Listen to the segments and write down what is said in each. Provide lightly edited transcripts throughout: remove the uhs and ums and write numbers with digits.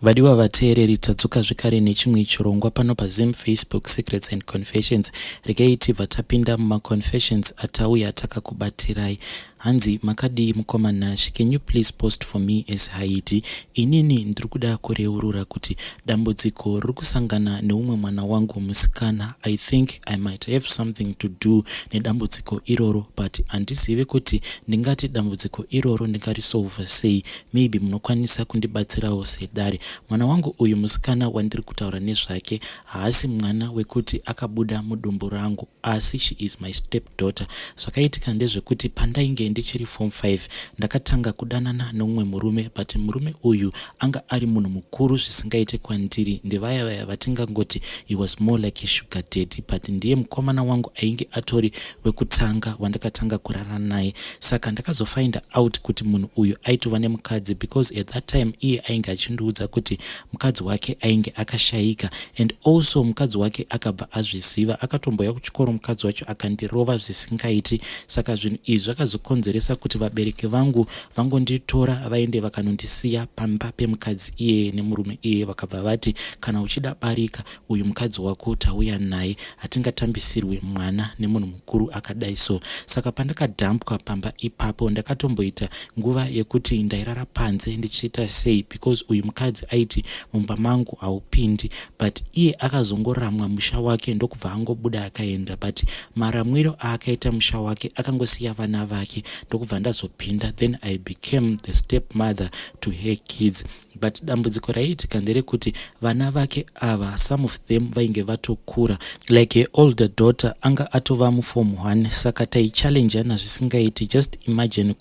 Vadiwa vateereri, tadzoka zvekare nechimwe chirongwa pano paZim Facebook Secrets and Confessions. Regai tibva tapinda mumaconfessions atauya takakubatirai. Hanzi, "Makadii mukoma Nash? Can you please post for me as Haiti? Inini ndiri kuda kureurura kuti dambudziko riri kusangana neumwe mwana wangu musikana, I think I might have something to do nedambudziko iroro, but handizivi kuti ndingati dambudziko iroro ndingarisolva sei. Maybe munokwanisa kundibatsirawo sedare. Mwana wangu uyu musikana wandiri kutaura nezvake haasi mwana wekuti akabuda mudumbu rangu, asi she is my step daughter. Zvakaitika ndezvekuti pandainge ndichiri form 5 ndakatanga kudanana neumwe murume, but murume uyu anga ari munhu mukuru zvisingaite kwandiri. Ndevaya vaya vatingangoti he was more like a sugar daddy, but ndiye mukomana wangu ainge atori wekutanga wandakatanga kurara naye. Saka ndakazofind out kuti munhu uyu aitova nemukadzi, because at that time iye ainge achindiudza kuti mukadzi wake ainge akashayika, and also mukadzi wake akabva azviziva, akatomboya kuchikoro mukadzi wacho akandirova zvisingaiti. Saka zvinhu izvi zvakazokonzeresa kuti vabereki vangu vangonditora vaende vakanondisiya pamba pemukadzi iyeye nemurume iyeye. Vakabva vati, 'Kana uchida barika, uyu mukadzi wako tauya naye, hatingatambisirwi mwana nemunhu mukuru akadai so.' Saka pandakadhampwa pamba ipapo, ndakatomboita nguva yekuti ndairara panze ndichiita sei, because uyu mukadzi aiti mumba mangu haupindi. But iye akazongoramwa musha wake ndokubva angobuda akaenda, but maramwiro aakaita musha wake akangosiya vana vake, ndokubva ndazopinda. Then I became the step mother to her kids. But dambudziko raiitika nderekuti vana vake ava, some of them vainge vatokura, like her older daughter anga atova muform 1, saka taichallenjana zvisingaiti. Just imagine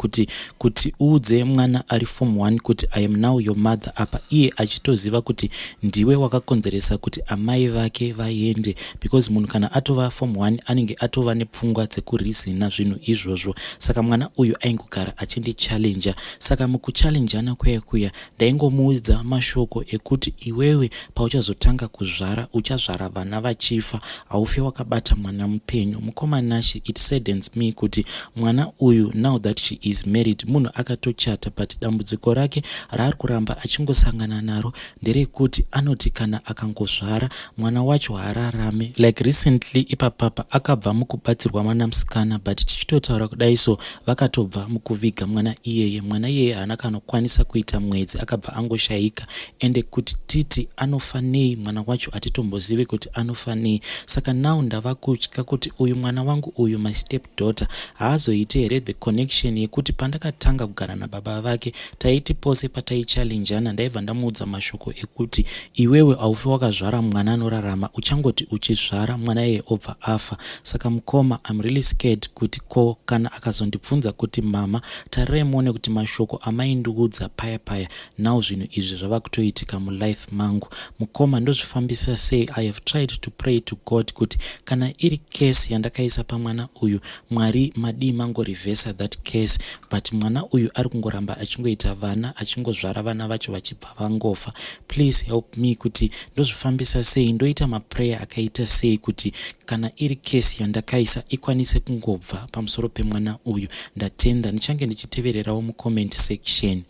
kuti uudze mwana ari form 1 kuti, 'I am now your mother,' apa iye achitoziva kuti ndiwe wakakonzeresa kuti amai vake vaende, because munhu kana atova form 1 anenge atova nepfungwa dzekureasona zvinhu izvozvo. Saka mwana uyu aingogara achindichallenja. Saka mukuchallenjana kuya kuya ndaingomuudza mashoko ekuti, 'Iwewe pauchazotanga kuzvara uchazvara vana vachifa, haufi wakabata mwana mupenyu.' Mukoma Nashi, it saddens me kuti mwana uyu, now that she is married, munhu akatochata, but dambudziko rake raari kuramba achingosangana naro nderekuti anoti kana akangozvara mwana wacho haararame. Like recently ipapapa akabva mukubatsirwa mwana musikana, but tichitotaura kudai so vakatobva mukuviga mwana iyeye. Mwana iyeye haana kanokwanisa kuita mwedzi, akabva angoshayika. Ende kuti titi anofa nei mwana wacho, hatitombozivi kuti anofa nei. Saka now ndava kutya kuti uyu mwana wangu uyu, my step daughter, haazoiti here the connection yekuti pandakatanga kugara nababa vake taiti pose pataichallenjana ndaibva ndamuudza mashoko ekuti, 'Iwewe haufi wakazvara mwana anorarama, uchangoti uchizvara mwana iyeye obva afa.' Saka mukoma, I'm really scared kuti ko kana akazondibvunza kuti, 'Mama, tarirai muone kuti mashoko amaindiudza paya paya, now zvinhu izvi zvava kutoitika mulife mangu, mukoma ndozvifambisa sei?' I have tried to pray to God kuti kana iri curse yandakaisa pamwana uyu, Mwari madii mangorevhesa that curse, but mwana uyu ari kungoramba achingoita vana, achingozvara vana vacho vachibva vangofa. Please help me kuti ndozvifambisa sei, ndoita maprayer akaita sei kuti kana iri curse yandakaisa ikwanise kungobva pamusoro pemwana uyu. Ndatenda, ndichange ndichitevererawo mucomment section."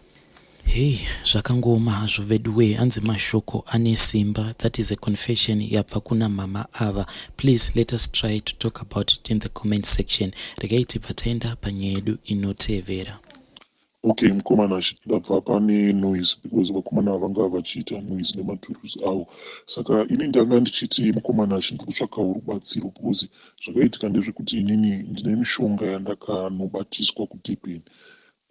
Hei, zvakangooma hazvo veduwe. Hanzi mashoko ane simba. That is a confession yabva kuna mama ava. Please let us try to talk about it in the comment section. Regai tibva taenda panyaya yedu inotevera. Okay, mukomana, ndabva pane noise because vakomana vanga vachiita noise nematurusi avo. Saka ini ndanga ndichiti, mukomana, ndiri kutsvakawo rubatsiro because zvakaitika ndezvekuti inini ndine mishonga yandakanobatiswa kuDurban.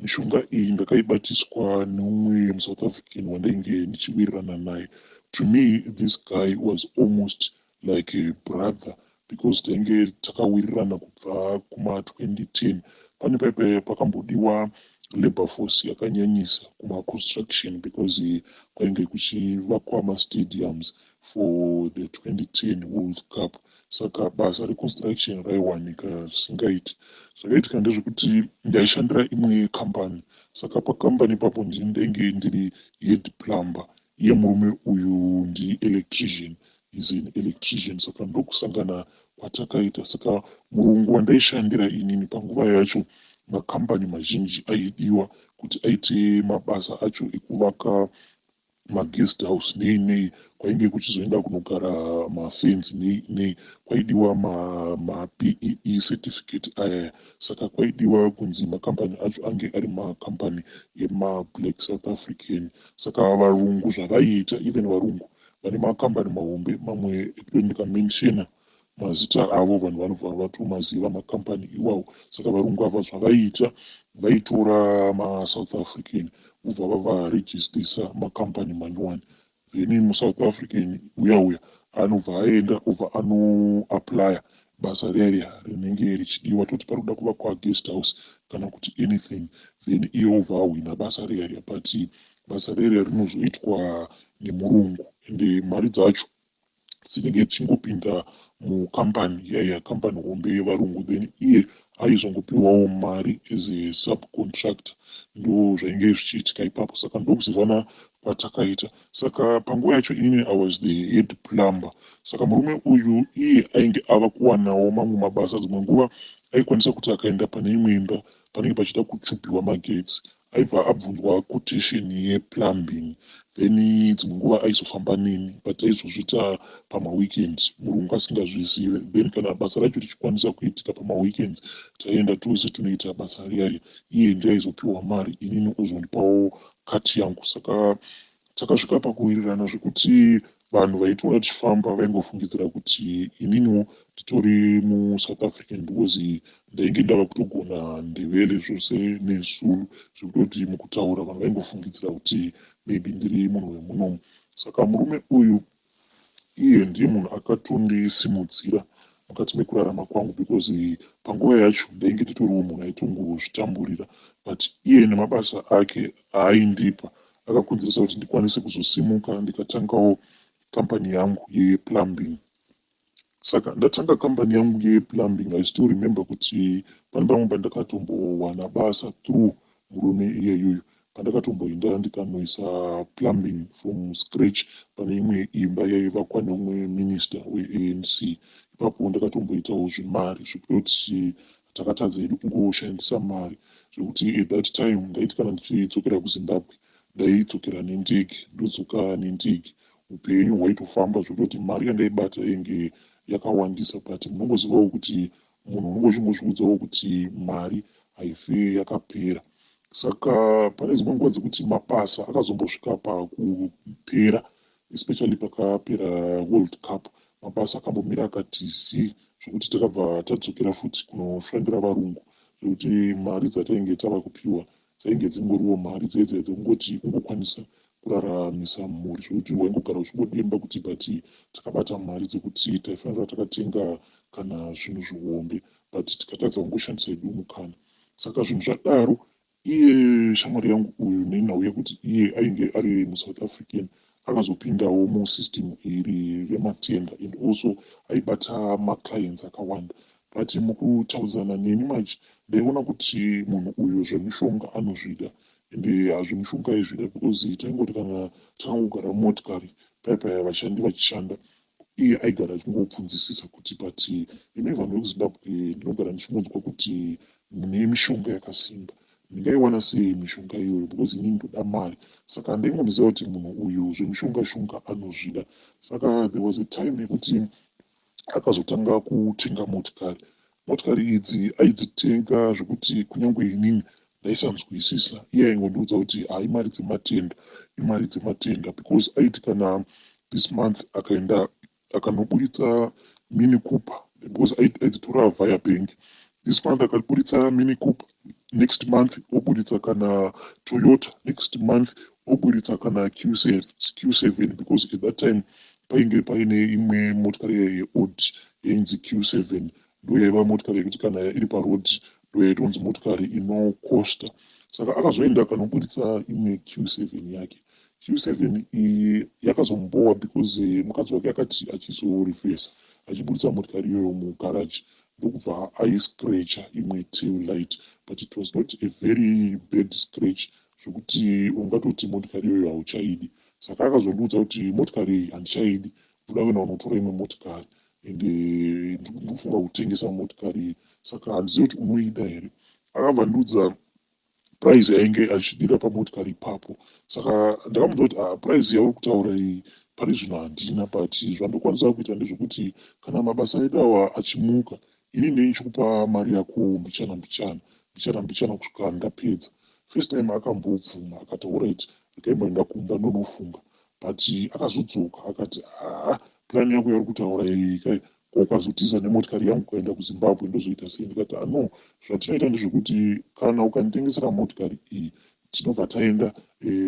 Mishonga iyi ndakaibatiswa neumwe muSouth African wandainge ndichiwirirana naye. To me this guy was almost like a brother because tainge takawirirana kubva kuma2010. Pane paipai pakambodiwa labour force yakanyanyisa kumaconstruction because kwainge kuchivakwa mastadiums for the 2010 World Cup, saka basa reconstruction raiwanika zvisingaiti. Zvakaitika ndezvekuti ndaishandira imwe kambani, saka pakambani ipapo ndini ndainge ndiri head plumber. Iye murume uyu ndielectrician, is an electrician. Saka ndokusangana kwatakaita. Saka murungu wandaishandira inini panguva yacho, makambani mazhinji aidiwa kuti aite mabasa acho ekuvaka. Maguest house nei nei, kwainge kuchizoenda kunogara mafenzi nei nei, kwaidiwa maBEE certificate ayaya. Saka kwaidiwa kunzi makambani acho ange ari makambani emaBlack South African. Saka varungu zvavaiita, even varungu vane makambani mahombe mamwe ekuti ndikamenshena mazita avo vanhu vanobva vatomaziva makambani iwawo. Saka varungu ava zvavaiita, vaitora maSouth African vobva vavaregistisa makambani manyowani. Then muSouth African uya uya anobva aenda, obva anoapplya basa riya riya rinenge richidiwa, toti pari kuda kuvakwa guest house kana kuti anything, then iye obva ahwina basa riya riya. But basa riya riya rinozoitwa nemurungu, ende mari dzacho dzinenge dzichingopinda mukambani iyaiya, kambani hombe yevarungu. Then iye aizongopiwawo mari as a subcontractor. Ndo zvainge zvichiitika ipapo. Saka ndokuzivana kwatakaita. Saka panguva yacho inini I was the head plumber. Saka murume uyu iye ainge ava kuwanawo mamwe mabasa. Dzimwe nguva aikwanisa kuti akaenda pane imwe imba panenge pachida kuchubhiwa magetsi, aibva abvunzwa quotation yeplumbing. Then dzimwe nguva aizofamba neni, but aizozviita pamaweekend murungu asingazvizive. Then kana basa racho richikwanisa kuitika pamaweekends, taienda tose tunoita basa riya riya. Iye ndiye aizopiwa mari, inini ozondipawo cut yangu. Saka takasvika pakuwirirana zvekuti vanhu vaitiona tichifamba vaingofungidzira kuti ininiwo nditori muSouth African, because ndainge ndava kutogona Ndebele zvose neZulu, zvekutoti mukutaura vanhu vaingofungidzira kuti maybe ndiri munhu wemunomu. Saka murume uyu iye ndiye munhu akatondisimudzira mukati mekurarama kwangu, because panguva yacho ndainge nditoriwo munhu aitongozvitamburira, but iye nemabasa ake aaindipa akakonzeresa kuti ndikwanise kuzosimuka ndikatangawo kambani yangu yeplumbing. Saka ndatanga kambani yangu yeplumbing, I still remember kuti pane pamwe pandakatombowana basa through murume iyeyuyu, pandakatomboenda ndikanoisa plumbing from scratch pane imwe imba yaivakwa neumwe minister weANC. Ipapo ndakatomboitawo zvimari zvekutoti takatadza hedu kungoshandisa mari, zvekuti at that time ndaiti kana ndichidzokera kuZimbabwe ndaidzokera nendege, ndodzoka nendege. Upenyu hwaitofamba zvekutoti mari yandaibata yainge yakawandisa, but munongozivawo kuti munhu unonge uchingozviudzawo kuti mari haife yakapera. Saka pane dzimwe nguva dzekuti mabasa akazombosvika pakupera, especially pakapera World Cup, mabasa akambomira akati zii, zvekuti takabva tadzokera futi kunoshandira varungu, zvekuti mari dzatainge tava kupiwa dzainge dzingoriwo mari dzedze dzekungoti kungokwanisa kuraramisa mhuri, zvekuti waingogara uchingodemba kuti but takabata mari dzekuti taifanira takatenga kana zvinhu zvihombe, but tikatadza kungoshandisa hedu mukana. Saka zvinhu zvadaro, iye shamwari yangu uyu, nenhau yekuti iye ainge ari muSouth African, akazopindawo musystem iri rematender and also aibata maclients akawanda. But mukutaudzana neni manje ndaiona kuti munhu uyu zvemishonga anozvida, ende hazvemishonga aizvida, because taingoti kana takangogara mumotikari paipaya vashandi vachishanda, iye aigara achingobvunzisisa kuti, "But imi vanhu vekuZimbabwe, ndinogara ndichingonzwa kuti mune mishonga yakasimba, ndingaiwana sei mishonga iyoyo? Because inini ndoda mari." Saka ndaingomuziva kuti munhu uyu zvemishonga shonga anozvida. Saka there was a time yekuti akazotanga kutenga motikari. Motikari idzi aidzitenga zvekuti kunyange inini ndaisanzwisisa. Iye aingondiudza kuti hai, mari dzematender, imari dzematender, because aiti kana this month akaenda akanoburitsa Mini Cooper, because aidzitora via bank, this month akaburitsa Mini Cooper, next month oburitsa kana Toyota, next month oburitsa kana Q7, because at that time painge paine imwe motikari yeAudi yainzi Q7. Ndo yaiva motikari yekuti kana iri paroad ndo yaitonzi motikari inokosta. Saka akazoenda akanoburitsa imwe Q7 yake. Q7 iyi yakazombowa because mukadzi wake akati achizorivhesa achiburitsa motikari iyoyo mugaraji, ndokubva aiscratcha imwe tail light, but it was not a very bad scratch zvekuti ungatoti motikari iyoyo hauchaidi. Saka akazondiudza kuti motikari iyi handichaidi, ndoda kuenda kunotora imwe motikari, ende ndikufunga kutengesa motikari iyi, saka handizivi kuti unoida here. Akabva ndiudza. Price yainge achidira pamotikari ipapo. Saka ndakamuudza kuti ah, price yauri kutaura iyi pari zvino handina, but zvandokwanisa kuita ndezvekuti kana mabasa edu awa achimuka, ini ndinenge ndichikupa mari yako mbichana mbichana, mbichana mbichana kusvika ndapedza. First time akambobvuma akati alright, regai mboenda kumba ndonofunga, but akazodzoka akati haa, plan yako yauri kutaura iyi kai, ko ukazotiza nemotikari yangu ukaenda kuZimbabwe ndozoita sei? Ndikati ah no, zvatinoita ndezvekuti kana ukanditengesera motikari iyi tinobva taenda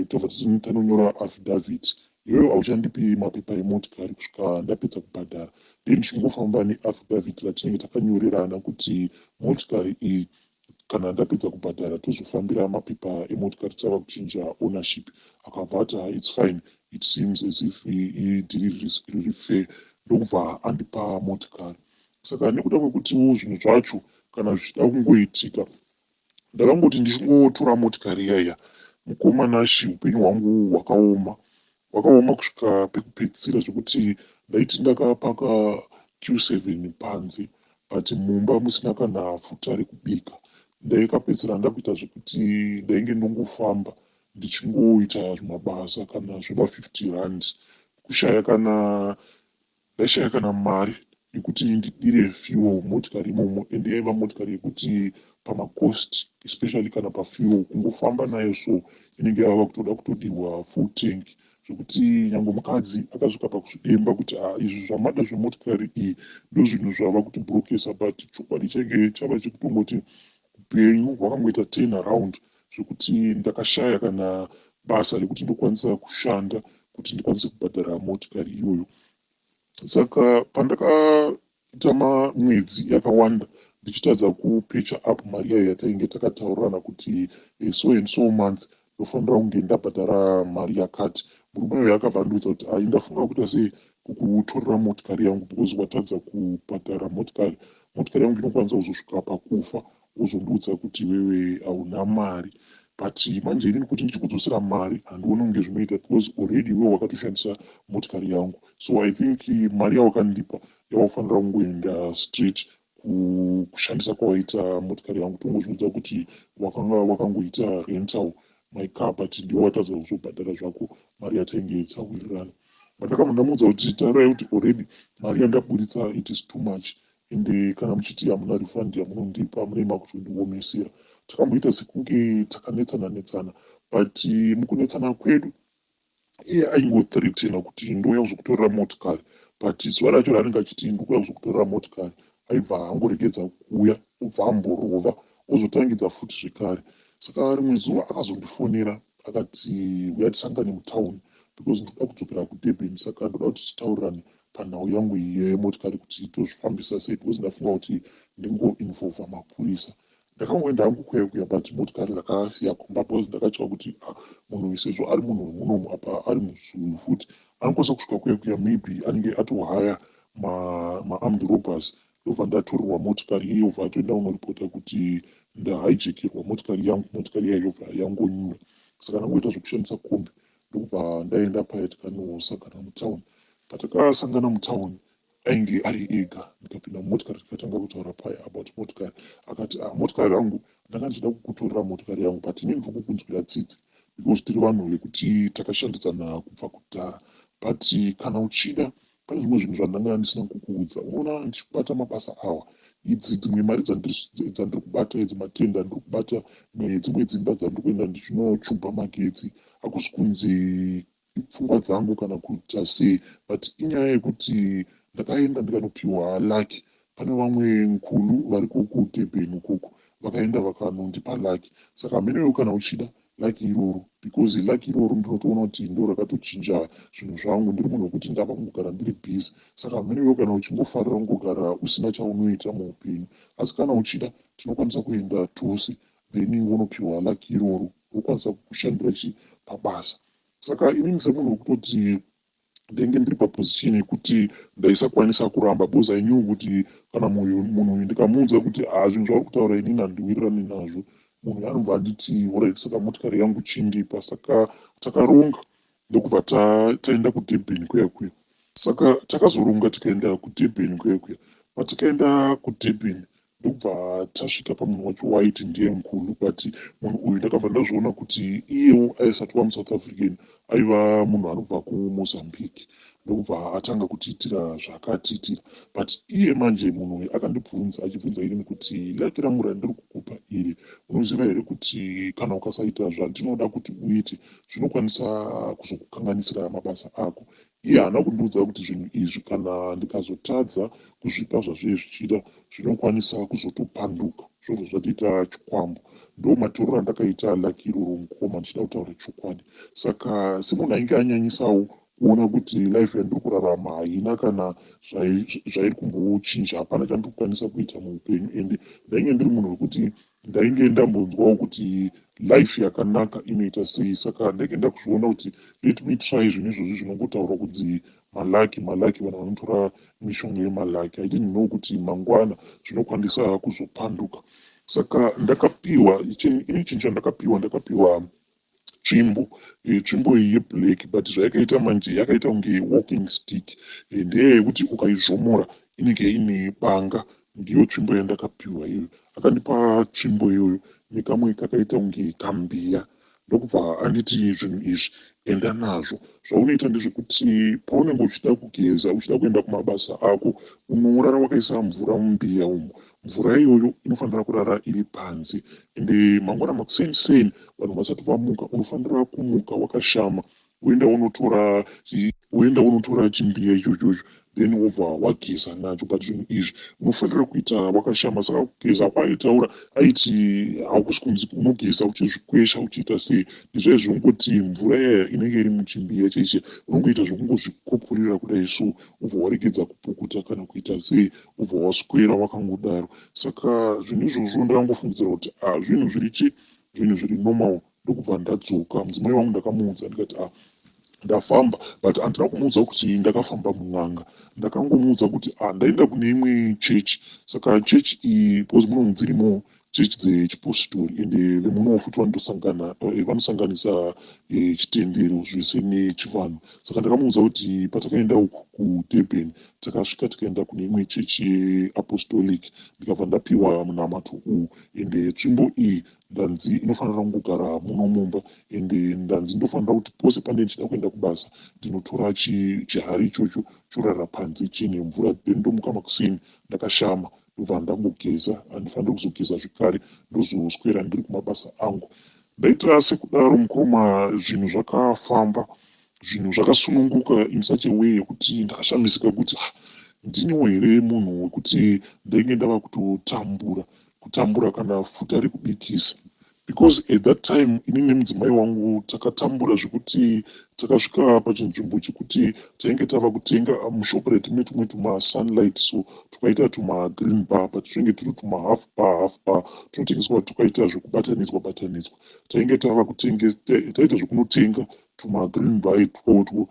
tobva tanonyora affidavit. Iwewe hauchandipi mapepa emotikari kusvika ndapedza kubhadhara, then ndichingofamba neaffidavit ratinenge takanyorerana kuti motikari iyi kana ndapedza kubhadhara tozofambira mapepa emotikari tava kuchinja ownership. Akabva ati ha, it's fine, it seems as if idhiri riri fair, ndokubva andipa motikari. Saka nekuda kwekutiwo zvinhu zvacho kana zvichida kungoitika, ndakangoti ndichingotora motikari iyaiya, mukoma Nashi, upenyu hwangu hwakaoma, hwakaoma kusvika pekupedzisira, zvekuti ndaiti ndakapaka Q7 panze but mumba musina kana futa rekubika. Ndaikapedzisira ndakuita zvekuti ndainge ndongofamba ndichingoita zvimabasa kana zvema 50 rand. Kushaya kana ndaishaya kana mari yekuti ndidire fuel motikari imomo, ende yaiva motikari yekuti pamacost, especially kana pafuel, kungofamba nayo so inenge yava kutoda kutodirwa full tank, zvekuti nyange mukadzi akasvika pakuzvidemba kuti ha, izvi zvamada zvemotikari iyi ndozvinhu zvava kutibrokesa. But chokwadi chainge chava chekutongoti upenyu hwakangoita turn around, zvekuti ndakashaya kana basa rekuti ndokwanisa kushanda kuti ndikwanise kubhadhara motikari iyoyo. Saka pandakaita mamwedzi yakawanda ndichitadza kupatcha up mari yayo yatainge takataurirana kuti so and so months ndofanira kunge ndabhadhara mari yakati, murume uyo akabva andiudza kuti ai, ndafunga kuita sei kukutorera motikari yangu because watadza kubhadhara motikari. Motikari yangu inokwanisa kuzosvika pakufa, wozondiudza kuti iwewe hauna mari. But manje inini kuti ndichikudzosera mari handioni kunge zvinoita because already iwewe wakatoshandisa motikari yangu, so I think mari yawakandipa yawafanira kungoenda straight kushandisa kwawaita motikari yangu. Tongozviudza kuti wakanga wakangoita rental my car, but ndiwe watadza kuzobhadhara zvako mari yatainge tawirirana. But ndakabva ndamuudza kuti taurai kuti already mari yandaburitsa, it is too much, ende kana muchiti hamuna refund yamunondipa munei makutondiomesera. Takamboita sekunge takanetsana netsana, but mukunetsana kwedu iye aingothreatena kuti ndouya kuzokutorera motikari, but zuva racho raanenge achiti ndikuuya kuzokutorera motikari aibva angoregedza kuuya, obva amborova, ozotangidza futi zvekare. Saka rimwe zuva akazondifonera akati uya tisangane mutauni because ndoda kudzokera kuDurban, saka ndoda kuti titaurirane panhau yangu iyi yemotikari kuti tozvifambisa sei, because ndafunga kuti ndingoinvolva mapurisa. Ndakangoenda hangu kuya kuya, but motikari ndakasiya kumba because ndakatya kuti ah, munhu uyu sezvo ari munhu wemunomu, apa ari muzulu futi, anokwanisa kusvika kuya kuya maybe anenge atohaya maarmed robbers, ndobva ndatorerwa motikari iye, obva atoenda kunoripota kuti ndahijackerwa motikari yangu, motikari iya yobva yangonyura. Saka ndangoita zvekushandisa kombi, ndokubva ndaenda paya tikanosangana mutauni. Patakasangana mutauni ainge ari ega, ndikapinda mumotikari, tikatanga kutaura paya about motikari. Akati ah, motikari yangu, ndanga ndichida kukutorera motikari yangu, but inini ndiri kukunzwira tsitsi because tiri vanhu vekuti takashandidzana kubva kudhara, but kana uchida pane zvimwe zvinhu zvandanga ndisina kukuudza. Unoona ndichibata mabasa awa, idzi dzimwe mari dzandiri kubata idzi, matenda andiri kubata nedzimwe dzimba dzandiri kuenda ndichinochubha magetsi, hakusi kunzi ipfungwa dzangu kana kuita sei, but inyaya yekuti ndakaenda ndikanopiwa lucky. Pane vamwe nkulu variko kuDurban ukoko, vakaenda vakanondipa lucky. Saka hamenewo kana uchida lucky iroro, because lucky iroro ndinotoona kuti ndo rakatochinja zvinhu zvangu. Ndiri munhu wekuti ndava kungogara ndiri busy, saka hamenewo kana uchingofarira kungogara usina chaunoita muupenyu, asi kana uchida tinokwanisa kuenda tose, then wonopiwa lucky iroro rokwanisa kukushandira chi pabasa. Saka inini semunhu wekutoti ndenge ndiri paposition yekuti ndaisakwanisa kuramba, because I knew kuti kana munhu uyu ndikamuudza kuti ha, zvinhu zvauri kutaura inini handiwirirani nazvo, munhu anobva anditi alright, saka motikari yangu chindipa. Saka takaronga, ndokubva taenda kuDurban kuya kuya. Saka takazoronga tikaenda kuDurban kuya kuya. Patakaenda kuDurban, Ndokubva tasvika pamunhu wacho waaiti ndiye mukuru, but munhu uyu ndakabva ndazviona kuti iyewo aisati wamuSouth African, aiva munhu anobva kuMozambique. Ndokubva atanga kutiitira zvaakatiitira. But iye manje munhu uyu akandibvunza, achibvunza inini kuti, "Lucky rangu randiri kukupa iri, unoziva here kuti kana ukasaita zvandinoda kuti uite, zvinokwanisa kuzokukanganisira mabasa ako?" Iye haana kundiudza kuti zvinhu izvi kana ndikazotadza kuzvipa zvazviye zvichida, zvinokwanisa kuzotopanduka, zvobva zvatoita chikwambo. Ndo matorero andakaita lucky iroro, mukoma, ndichida kutaura chokwadi. Saka semunhu ainge anyanyisawo kuona kuti life yandiri kurarama haina kana zvairi kumbochinja, hapana chandiri kukwanisa kuita muupenyu, ende ndainge ndiri munhu wekuti ndainge ndambonzwawo kuti life yakanaka inoita sei. Saka ndainge ndakuzviona kuti let me try zvinhu izvozvi zvinongotaurwa kunzi malucky, malucky, vanhu vanotora mishonga yemalucky. I didn't know kuti mangwana zvinokwanisa kuzopanduka. Saka ndakapiwa ini chinhu chandakapiwa, ndakapiwa tsvimbo, tsvimbo iyi yeblack, but zvayakaita manje, yakaita kunge walking stick, ndeye yekuti ukaizvomora inenge ine banga. Ndiyo tsvimbo yandakapiwa iyoyo. Akandipa tsvimbo iyoyo nekamwe kakaita kunge kambiya, ndokubva anditi, "Zvinhu izvi enda nazvo. Zvaunoita ndezvekuti paunenge uchida kugeza, uchida kuenda kumabasa ako, unorara wakaisa mvura mumbiya umu. Mvura iyoyo inofanira kurara iri panze, ende mangwana makuseni seni, vanhu vasati vamuka, unofanira kumuka wakashama, woenda unotora chimbiya ichochocho, then wobva wageza nacho. But zvinhu izvi unofanira kuita wakashama." Saka kugeza kwaaitaura, aiti haukusi kunzi unogeza uchizvikwesha, uchiita sei. Ndizvo zvongoti mvura iyaya inenge iri muchimbiya chaiche, unongoita zvekungozvikupurira kudai so, ubva waregedza kupukuta kana kuita sei, ubva waswera wakangodaro. Saka zvinhu izvozvo ndakangofungidzira kuti ah, zvinhu zviri chi zvinhu zviri normal. Ndokubva ndadzoka. Mudzimai wangu ndakamuudza, ndikati, "Ah, ndafamba," but handina kumuudza kuti ndakafamba mun'anga. Ndakangomuudza kuti, "Ah, ndaenda kune imwe chechi." Saka chechi iyi, because muno dzirimo chechi dzechipostori, ende vemunowo futi vanotosangana, vanosanganisa chitendero zvese nechivanhu. Saka ndakamuudza kuti patakaenda uku kuDurban, takasvika tikaenda kune imwe chechi yeApostolic, ndikabva ndapiwa munamato uwu, ende tsvimbo iyi ndanzi inofanira kungogara muno mumba, ende ndanzi ndofanira kuti pose pane ndichida kuenda kubasa, ndinotora chihari ichocho, chorara panze chiine mvura, then ndomuka makuseni ndakashama, ndobva ndangogeza. Handifaniri kuzogeza zvekare, ndozoswera ndiri kumabasa angu. Ndaita sekudaro, mukoma, zvinhu zvakafamba, zvinhu zvakasununguka in such a way yekuti ndakashamisika kuti, ah, ndiniwo here munhu wekuti ndainge ndava kutotambura, kutambura kana futa rekubikisa? Because at that time inini nemudzimai wangu takatambura zvekuti takasvika pachinzvimbo chekuti tainge tava kutenga muShoprite mune tumwe tumaSunlight, so tukaita tumagreen bar, but tunenge turi tumahalf bar, half bar, tunotengeswa tukaita zvekubatanidzwa batanidzwa. Tainge tava taita zvekunotenga tumagreen bar itwotwo.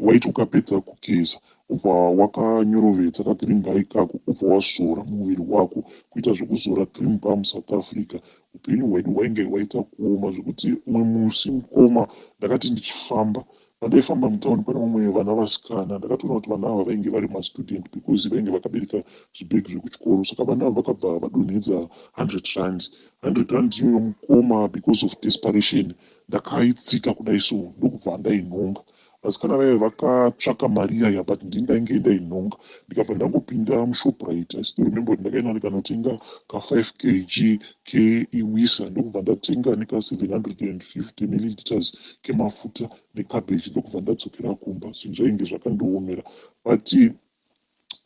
Waiti ukapedza kugeza, ubva wakanyorovedza kagreen bar ikako, ubva wazora muviri wako, kuita zvekuzora green bar. MuSouth Africa upenyu hwedu hwainge hwaita kuoma zvekuti umwe musi, mukoma, ndakati ndichifamba, pandaifamba mutauni, pane mumwe vana vasikana. Ndakatoona kuti vana ava vainge vari mastudent because vainge vakabereka zvibhegi zvekuchikoro. Saka vana ava vakabva vadonhedza R100. R100 iyoyo, mukoma, because of desperation ndakaitsika kudai so, ndokubva ndainhonga. Vasikana vaiva vakatsvaka mari iyaya, but ndini ndainge ndainhonga. Ndikabva ndangopinda muShoprite. I still remember kuti ndakaenda ndikanotenga ka5 kg keIwisa, ndokubva ndatenga neka750 milliliters kemafuta necabbage, ndokubva ndadzokera kumba. Zvinhu zvainge zvakandiomera, but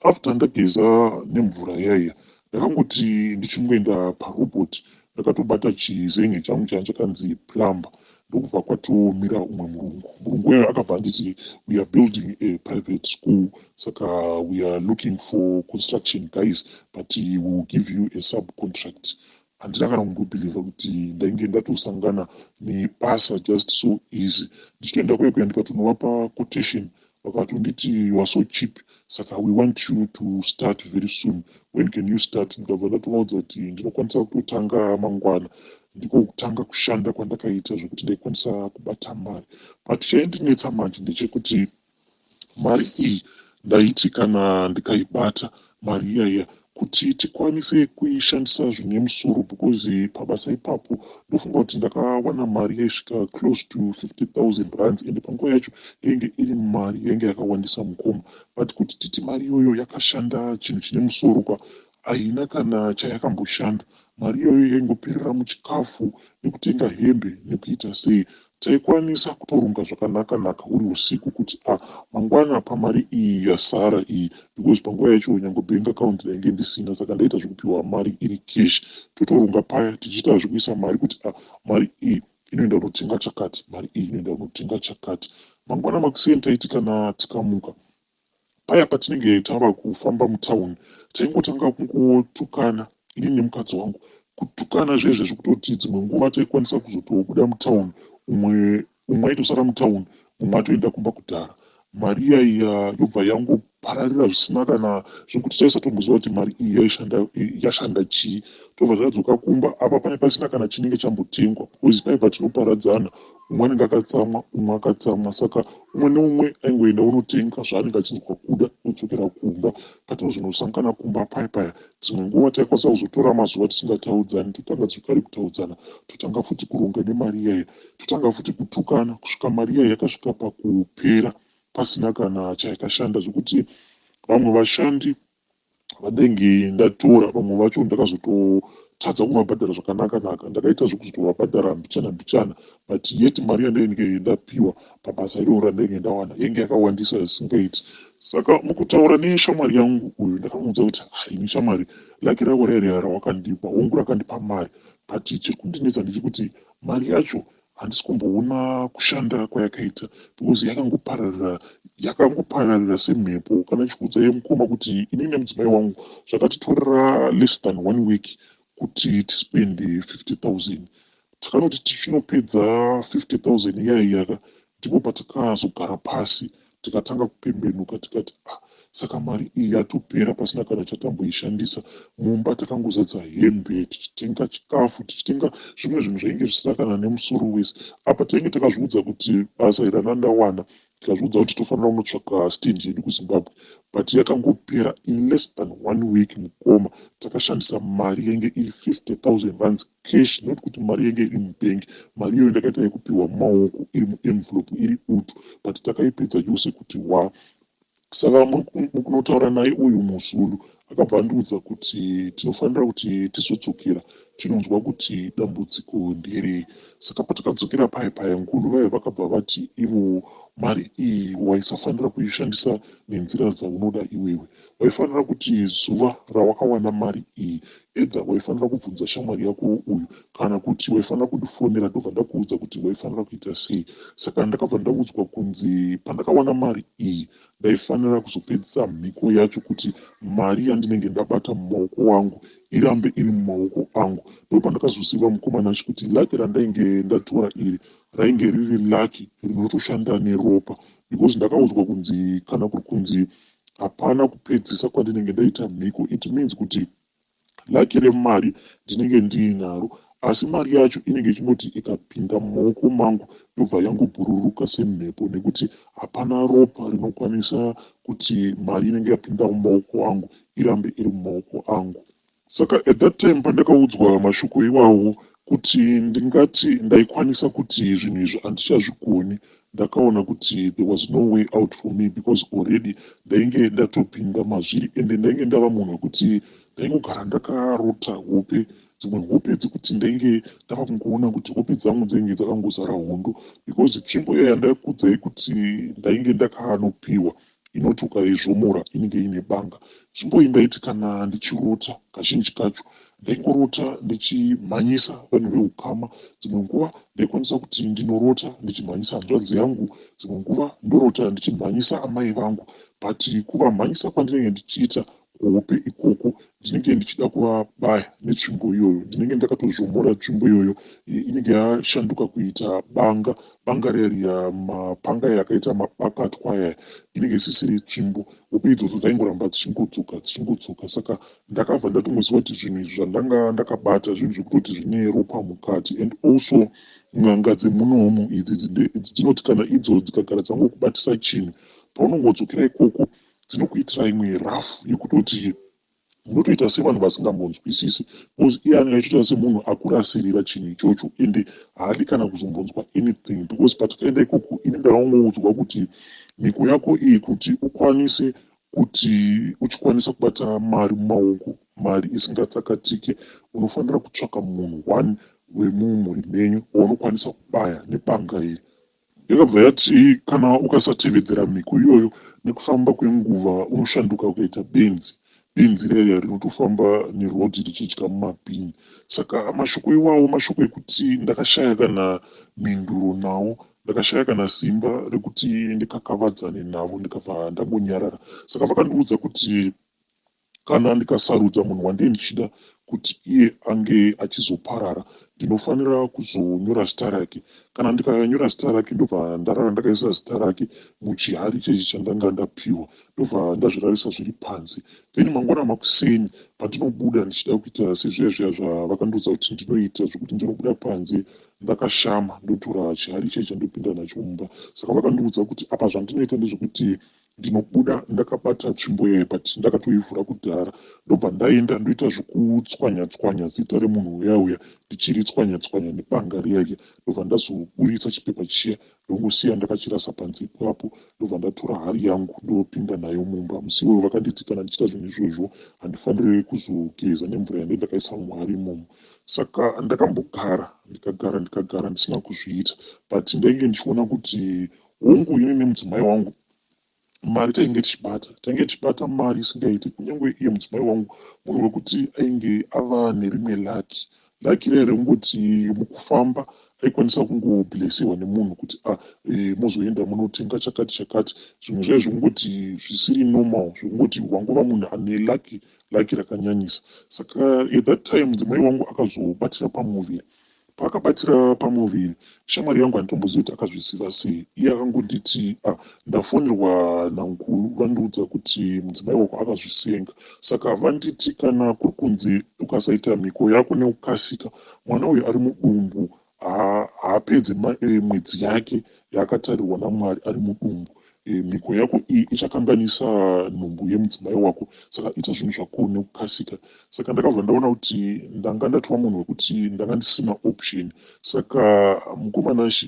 after ndageza nemvura iyaiya, ndakangoti ndichingoenda parobot, ndakatobata chizenge changu changa chakanzi plumber, ndokubva kwatomira umwe murungu. Murungu uyo akabva anditi, "We are building a private school, saka we are looking for construction guys, but we will give you a subcontract." Handina kana kumbobhilivha kuti ndainge ndatosangana nebasa just so easy. Ndichitoenda kuya kuya, ndikatonovapa quotation, vakatonditi, "You are so cheap, saka we want you to start very soon. When can you start?" Ndikabva ndatovaudza kuti ndinokwanisa kutotanga mangwana. Ndiko kutanga kushanda kwandakaita zvekuti ndaikwanisa kubata mari. But chaindinetsa manje ndechekuti mari iyi, ndaiti kana ndikaibata mari iyaiya, Kuti tikwanise kuishandisa zvine musoro because pabasa ipapo ndofunga kuti ndakawana mari yaisvika close to 50,000 rands ende panguva yacho yainge iri mari yainge yakawandisa mukoma. But kuti titi mari iyoyo yakashanda chinhu chine musoro kwa haina kana chayakamboshanda. Mari iyoyo yaingoperera muchikafu nekutenga hembe nekuita sei. Taikwanisa kutoronga zvakanaka naka uri usiku kuti a ah, mangwana pamari iyi yasara iyi because panguva yacho nyange bank account ndainge ndisina saka ndaita zvekupiwa mari iri cash. Totoronga paya tichiita zvekuisa mari kuti a ah, mari iyi inoenda kunotenga chakati, mari iyi inoenda kunotenga chakati. Mangwana makuseni taiti kana tikamuka Paya patinenge tava kufamba mutown taingotanga kungotukana ini nemukadzi wangu. Kutukana zvezve zvekutoti dzimwe nguva taikwanisa kuzotobuda mutown umwe umwe aitosara mutown mumwe atoenda kumba kudhara. Mari iya iya yobva yangopararira zvisina kana zvekuti taisatomboziva kuti mari iyi yaishanda yashanda chii. Tobva tadzoka kumba apa pane pasina kana chinenge chambotengwa because paibva tinoparadzana Umwe anenge akatsamwa, umwe akatsamwa saka umwe neumwe aingoenda onotenga zvaanenge achinzwa kuda odzokera kumba. Patinozonosangana kumba paya paya, dzimwe nguva taikwanisa kuzotora mazuva tisingataudzani totanga zvekare kutaudzana, totanga futi kuronga nemari iyaya, totanga futi kutukana kusvika mari iya yakasvika pakupera pasina kana chayakashanda zvekuti vamwe vashandi vandainge ndatora vamwe vacho ndakazototadza kuvabhadhara zvakanaka naka ndakaita zvekuzotovabhadhara mbichana mbichana but yet mari yandainge ndapiwa pabasa iroro randainge ndawana yainge yakawandisa zvisingaiti saka mukutaura neshamwari yangu uyu ndakamuudza kuti haini shamwari laki rako rairia rawakandipa hongu rakandipa mari but chiri kundinetsa ndechekuti mari yacho Handisi kumboona kushanda kwayakaita because yakangopararira yakangopararira semhepo. Kana chikuudzai mukoma kuti ini nemudzimai wangu zvakatitorera less than one week kuti tispende 50,000. Takanoti tichinopedza 50,000 iya iya ka ndipo patakazogara pasi tikatanga kupembenuka tikati ah saka mari iyi yatopera pasina kana chatamboishandisa. Mumba takangozadza hembe tichitenga chikafu tichitenga zvimwe zvinhu zvainge zvisina kana nemusoro wese. Apa tainge takazviudza kuti basa iri randawana tikazviudza kuti tofanira kunotsvaka stand yedu kuZimbabwe but yakangopera in less than one week mukoma takashandisa mari yainge iri 50,000 rands cash not kuti mari yenge iri mubank mari iyoyo ndakaita yekupiwa mumaoko iri muenvelope iri dutu but takaipedza yose kuti wa saka mukunotaura naye uyu muzulu akabva andiudza kuti tinofanira kuti tizodzokera tinonzwa kuti dambudziko nderei saka patakadzokera paye paye ngulu vaye vakabva vati ivo mari iyi waisafanira kuishandisa nenzira dzaunoda iwewe Waifanira kuti zuva rawakawana mari iyi either waifanira kubvunza shamwari yako uyu kana kuti waifanira kundifonera ndobva ndakuudza kuti waifanira kuita sei. Saka ndakabva ndaudzwa kunzi pandakawana mari iyi ndaifanira kuzopedzisa mhiko yacho kuti mari yandinenge ndabata mumaoko angu irambe iri mumaoko angu. Ndopandakazoziva mukoma Nashy kuti lucky randainge ndatora iri rainge riri lucky rinotoshanda neropa because ndakaudzwa kunzi kana kuri kunzi hapana kupedzisa kwandinenge ndaita mhiko it means kuti lucky remari ndinenge ndiinaro asi mari yacho inenge ichingoti ikapinda mumaoko mangu yobva yangobhururuka semhepo nekuti hapana ropa rinokwanisa kuti mari inenge yapinda mumaoko angu irambe iri mumaoko angu. Saka at that time pandakaudzwa mashoko iwawo kuti ndingati ndaikwanisa kuti zvinhu izvi handichazvigoni ndakaona kuti there was no way out for me because already ndainge ndatopinda mazviri ende ndainge ndava munhu wekuti ndaingogara ndakarota hope dzimwe hope dzekuti ndainge ndava kungoona kuti hope dzangu dzainge dzakangozara hondo because tsvimbo iya yandakuudzai kuti ndainge ndakanopiwa Inoti ukaizvomora inenge iine banga. Tsvimbo iyi ndaiti kana ndichirota kazhinji kacho ndaingorota ndichimhanyisa vanhu veukama. Dzimwe nguva ndaikwanisa kuti ndinorota ndichimhanyisa hanzvadzi yangu, dzimwe nguva ndorota ndichimhanyisa amai vangu but kuvamhanyisa kwandinenge ndichiita kuhope ikoko ndinenge ndichida kuvabaya netsvimbo iyoyo ndinenge ndakatozvomora tsvimbo iyoyo inenge yashanduka kuita banga banga riya riya mapanga aya akaita mabakatwa aya inenge isisiri tsvimbo hope idzodzo dzaingoramba dzichingodzoka dzichingodzoka saka ndakabva ndatongoziva kuti zvinhu izvi zvandanga ndakabata zvinhu zvekutoti zvine ropa mukati and also n'anga dzemunomu idzi dzinoti kana idzo dzikagara dzangokubatisa chinhu paunongodzokera ikoko dzinokuitira imwe rough yekutoti Munotoita sevanhu vasingambonzwisisi because iye anenge achitoita semunhu akurasirira chinhu ichocho ende haadi kana kuzombonzwa anything because patakaenda ikoko ini ndakangoudzwa kuti mhiko yako iyi kuti ukwanise kuti uchikwanisa kubata mari mumaoko mari isingatsakatike unofanira kutsvaka munhu one wemumhuri menyu waunokwanisa kubaya nebanga iri. Yakabva yati kana ukasatevedzera mhiko iyoyo nekufamba kwenguva unoshanduka ukaita benzi. Benzi riya riya rinotofamba neroad richidya mumabhini. Saka mashoko iwawo mashoko ekuti ndakashaya kana mhinduro nawo. Ndakashaya kana simba rekuti ndikakavadzane navo ndikabva ndangonyarara. Saka vakandiudza kuti Kana ndikasarudza munhu wandenge ndichida kuti iye ange achizoparara, ndinofanira kuzonyora zita rake. Kana ndikanyora zita rake ndobva ndarara ndakaisa zita rake muchihari chechi chandanga ndapiwa ndobva ndazvirarisa zviri panze. Then mangwana makuseni pandinobuda ndichida kuita sezviya zviya zvavakandiudza kuti ndinoita zvekuti ndinobuda panze ndakashama ndotora chihari chechi ndopinda nacho mumba. Saka vakandiudza kuti apa zvandinoita ndezvekuti Ndinobuda ndakabata tsvimbo iyayi but ndakatoivhura kudhara ndobva ndaenda ndoita zvekutswanya tswanya zita remunhu uya uya ndichiritswanya tswanya nebanga riya riya ndobva ndazoburitsa chipepa chiya ndongosiya ndakachirasa panze ipapo ndobva ndatora hari yangu ndopinda nayo mumba musi iwoyo vakanditi kana ndichiita zvinhu izvozvo handifanire kuzogeza nemvura yange ndakaisa muhari imomo saka ndakambogara ndikagara ndikagara ndisina kuzviita but ndainge ndichiona kuti hongu ini nemudzimai wangu mari tainge tichibata tainge tichibata mari isingaiti kunyange iye mudzimai wangu munhu wekuti ainge ava nerimwe laki laki riya rekungoti mukufamba aikwanisa kungoblesiwa nemunhu kuti a ah, e, mozoenda munotenga chakati chakati zvimwe zvaye zvekungoti zvisiri normal zvekungoti wangova munhu ane laki laki rakanyanyisa saka at that time mudzimai wangu akazobatira pamuviri Paakabatira pamuviri, shamwari yangu handitombozivi kuti akazviziva sei. Iye akangonditi, ah, ndafonerwa nankulu vandiudza kuti mudzimai wako akazvisenga. Saka vanditi kana kuri kunzi ukasaita mhiko yako nekukasika, mwana uyu ari mudumbu haapedze eh, mwedzi yake yaakatarirwa naMwari ari mudumbu. E, mhiko yako iyi ichakanganisa nhumbu yemudzimai wako saka ita zvinhu zvako nekukasika saka ndakabva ndaona kuti ndanga ndatova munhu wekuti ndanga ndisina option saka mukoma Nashy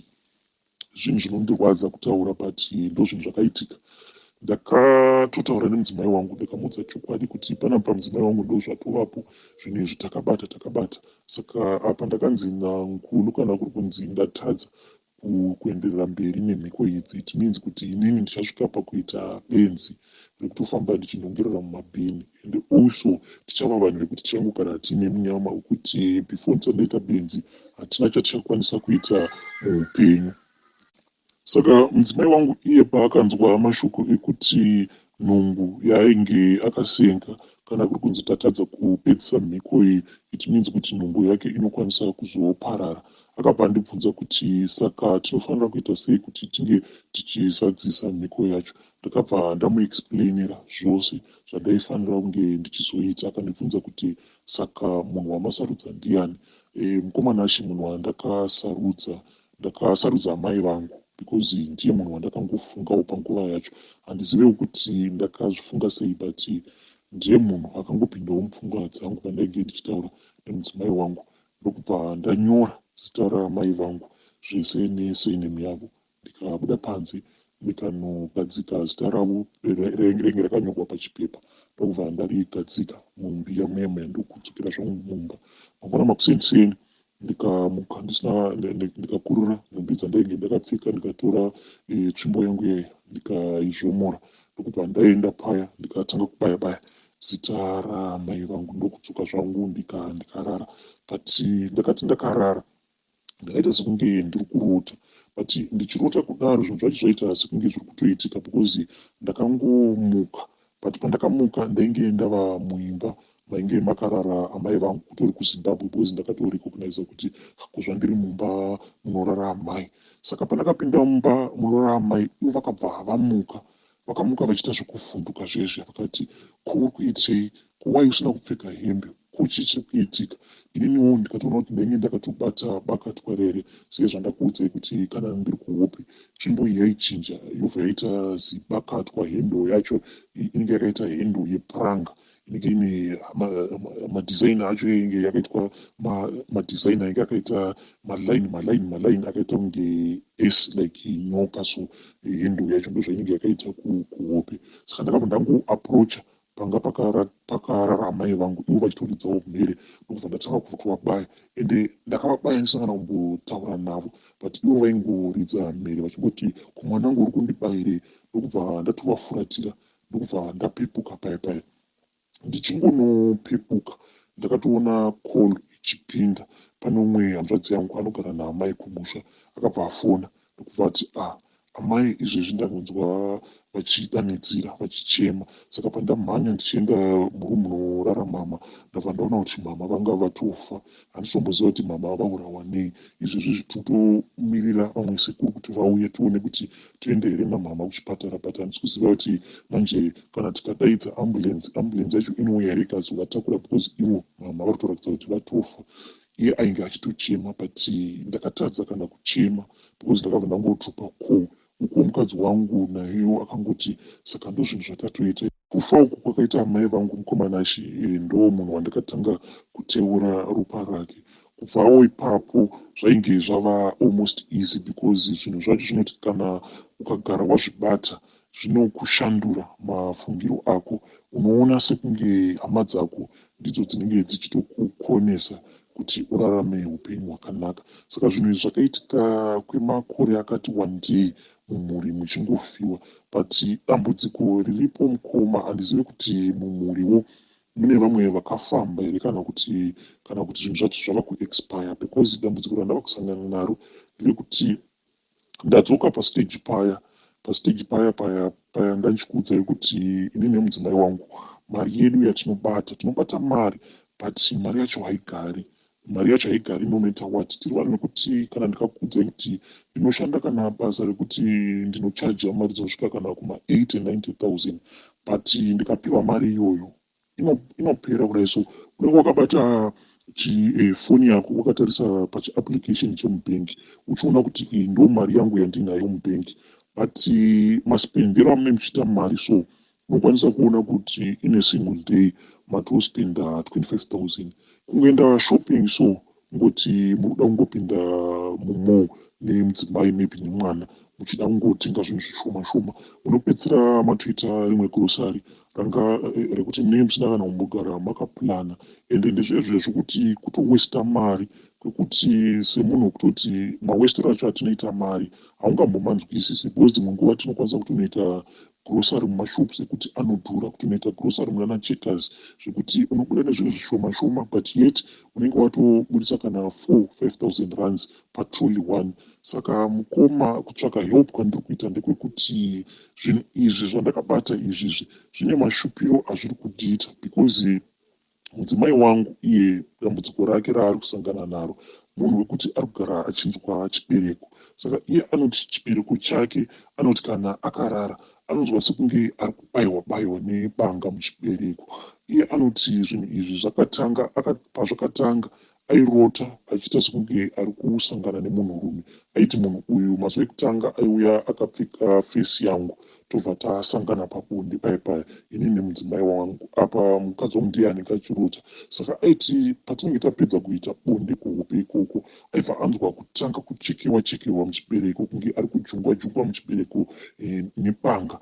zvinhu zvinondirwadza kutaura but ndozvinhu zvakaitika ndakatotaura nemudzimai wangu ndikamuudza chokwadi kuti panapa mudzimai wangu ndozvatovapo zvinhu izvi takabata takabata saka apa ndakanzi nankulu kana kuri kunzi ndatadza kuenderera mberi nemhiko idzi it means kuti inini ndichasvika pakuita benzi rekutofamba ndichinhongerera mumabhini and also tichava vanhu vekuti tichangogara tiine munyama wekuti before ndisati ndaita benzi hatina chatichakwanisa kuita muupenyu. Saka mudzimai wangu iye paakanzwa mashoko ekuti nhumbu yaainge akasenga kana kuri kunzi tatadza kupedzisa mhiko iyi it means kuti nhumbu yake inokwanisa kuzoparara. Akabva andibvunza kuti saka tinofanira kuita sei kuti tinge tichizadzisa mhiko yacho. Ndakabva ndamuexplainira zvose zvandaifanira kunge ndichizoita. Akandibvunza kuti saka munhu wamasarudza ndiyani. E, mukoma Nashy munhu wandakasarudza Ndakasarudza amai vangu because ndiye munhu wandakangofungawo panguva yacho. Handizivewo kuti ndakazvifunga sei but ndiye munhu akangopindawo mupfungwa dzangu pandainge ndichitaura nemudzimai wangu ndokubva ndanyora zita raamai vangu zvese nesurname yavo ndikabuda panze ndikanogadzika zita ravo rainge rakanyorwa pachipepa ndokubva ndarigadzika mumbiya muya muya ndokudzokera zvangu mumba. Mangwana makuseni seni ndikamuka ndisina ndikakurura nhumbi dzandainge ndakapfeka ndikatora e, tsvimbo yangu yaya ndikaizvomora ndokubva ndaenda paya ndikatanga kubaya baya zita ramai vangu ndokudzoka zvangu ndikarara but ndakati ndakarara ndakaita sekunge ndiri kurota but ndichirota kudaro zvinhu zvacho zvaita sekunge zviri kutoitika because ndakangomuka But pandakamuka ndainge ndava muimba mainge makarara amai vangu kutori kuZimbabwe because ndakato recognizer kuti ko zvandiri mumba munorara amai. Saka pandakapinda mumba munorara amai ivo vakabva vamuka. Vakamuka vachiita zvekuvhunduka zviya zviya vakati ko uri kuitei ko why usina kupfeka hembe ko chii chiri kuitika. Ininiwo ndikatoona kuti ndainge ndakatobata bakatwa rere sezvandakuudzai kuti kana ndiri kuhope Tsvimbo iyi yaichinja yobva yaita zibakatwa handle yacho inenge yakaita handle yepuranga Inenge ine madesign acho, inge yakaitwa madesign ainge akaita maline, maline, maline akaita kunge s like nyoka. So handle yacho ndo zvainenge yakaita kuhope. Saka ndakabva ndangoapproacha panga pakarara amai vangu, ivo vachitoridzawo mhere, ndokubva ndatanga kutovabaya. Ende ndakavabaya ndisina kana kumbotaura navo, but ivo vaingoridza mhere vachingoti, "Kumwanangu, uri kundibayirei?" Ndokubva ndatovafuratira, ndokubva ndapepuka paya paya. Ndichingonopepuka, ndakatoona call ichipinda. Pane umwe hanzvadzi yangu anogara naamai kumusha, akabva afona ndokubva ati, "Ah, amai izvezvi ndanzwa vachidanidzira, vachichema." Saka pandamhanya ndichienda muroom munorara mama, ndabva ndaona kuti mama vanga vatofa. Handisomboziva kuti mama vaurawa nei. Izvezvi tinotomirira vamwe sekuru kuti vauye, tione kuti tiende here namama kuchipatara, but handisi kuziva kuti manje kana tikadaidza ambulance, ambulance yacho inouya here ikazovatakura, because ivo mama vari kutoratidza kuti vatofa. Iye ainge achitochema, but ndakatadza kana kuchema because ndakabva ndangodropa call. Ukuwo mukadzi wangu naiyewo akangoti, "Saka ndo zvinhu zvatatoita." Kufa uku kwakaita amai vangu, mukomanashi, ndo munhu wandakatanga kuteura ropa rake. Kubvawo ipapo zvainge zvava almost easy, because zvinhu zvacho zvinoti kana ukagara wazvibata, zvinokushandura mafungiro ako. Unoona sekunge hama dzako ndidzo dzinenge dzichitokukonesa kuti urarame upenyu hwakanaka. Saka zvinhu izvi zvakaitika kwemakore akati one day, mumhuri muchingofiwa. But dambudziko riripo, mukoma, handizive kuti mumhuriwo mune vamwe vakafamba here, kana kuti zvinhu zvacho zvava kuexpire, because dambudziko randava kusangana naro nderekuti ndadzoka pastage paya, pastage paya paya paya ndachikuudzai kuti ini nemudzimai wangu mari yedu yatinobata, tinobata mari, but mari yacho haigari. Mari yacho haigari no matter what. Tiri vanhu vekuti kana ndikakuudzai kuti ndinoshanda kana basa rekuti ndinochaja mari dzinosvika kana kuma80 90 000, but ndikapiwa mari iyoyo inopera kudai. So unenge wakabata chifoni yako, wakatarisa pachiapplication chemubhengi, uchiona kuti iyi ndo mari yangu yandinayo mubhengi, but maspendero amunenge muchiita mari, so unokwanisa kuona kuti in a single day matospenda 25 000 kungoenda shopping. So ngoti muruda kungopinda mumall nemudzimai, maybe nemwana, muchida kungotenga zvinhu zvishoma shoma, munopedzisira matoita rimwe grocery ranga rekuti munenge musina kana kumbogara makaplana. Ende ndezvezve zvekuti kutowesta mari, kwekuti semunhu wekutoti mawestero acho atinoita mari haungambomanzwisisi, because dzimwe nguva tinokwanisa kutonoita grocery mumashops ekuti anodhura, kutonoita grocery munana Checkers, zvekuti unobuda nezvinhu zvishoma shoma, but yet unenge watobudisa kana 4 5000 rands patrolley one. Saka mukoma, kutsvaka help kwandiri kuita ndekwekuti zvinhu izvi zvandakabata izvizvi zvine mashupiro azviri kundiita, because mudzimai wangu iye dambudziko rake raari kusangana naro, munhu wekuti ari kugara achinzwa chibereko. Saka iye anoti chibereko chake, anoti kana akarara anonzwa sekunge ari kubayiwa bayiwa nebanga muchibereko. Iye anoti zvinhu izvi zvakatanga, pazvakatanga airota achiita sekunge ari kusangana nemunhurume. Aiti munhu uyu mazuva ekutanga aiuya akapfeka face yangu, tobva tasangana pabonde paya paya, inini nemudzimai wangu. Apa mukadzi wangu ndiye anenge achirota. Saka aiti patinenge tapedza kuita bonde kuhope ikoko, aibva anzwa kutanga kuchekewa chekewa muchibereko, kunge ari kujungwa jungwa muchibereko nebanga.